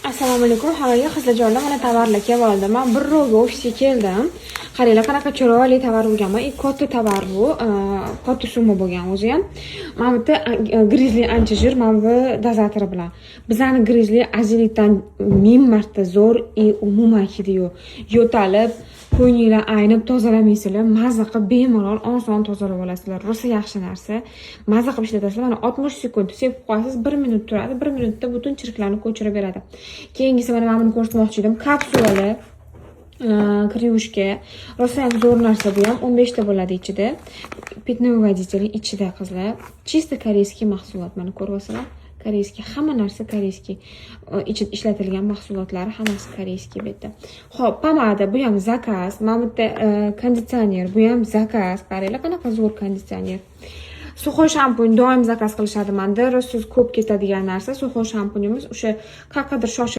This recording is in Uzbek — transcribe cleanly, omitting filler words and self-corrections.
Assalomu alaykum hammaga, qizlarjonlar. Mana, tovarlar kelib oldi. Man birrovga ofisga keldim. Qaranglar, qanaqa chiroyli tovar olganman. И katta tovar bu, katta summa bo'lgan o'zi ham. Mana bu yerda Grizzly антижир, mana bu dozatori bilan. Bizani Grizzly Azilitdan ming marta zo'r и umuman hidi yo'q. Yo'talib, ko'nglinglar aynib tozalamaysizlar, maza qilib, bemalol, oson tozalab olasizlar. Rosa yaxshi narsa. Maza qilib ishlatasizlar. Mana, 60 sekund sepib qo'yasiz, 1 minut turadi. 1 minutda butun chirklarni ko'chirib beradi. Keyingisi, mana buni ko'rsatmoqchi edim. Kapsulalar kir yuvishga rosa ham zo'r narsa bu ham. 15 ta bo'ladi ichida. Пятновыводитель ichida, qizlar. Чисто корейский mahsulot, mana, ko'ryapsizlar. Корейский, hamma narsa корейский. Ichida ishlatilgan mahsulotlari hammasi корейский bu yerda. Xo'p, pomada, bu ham заказ. Mana bu yerda konditsioner, bu ham заказ. Qaranglar, qanaqa zo'r konditsioner. Сухой shampun doim заказ qilishadi manda. Rosa ko'p ketadigan narsa. Сухой shampunimiz o'sha qayerqadir shoshib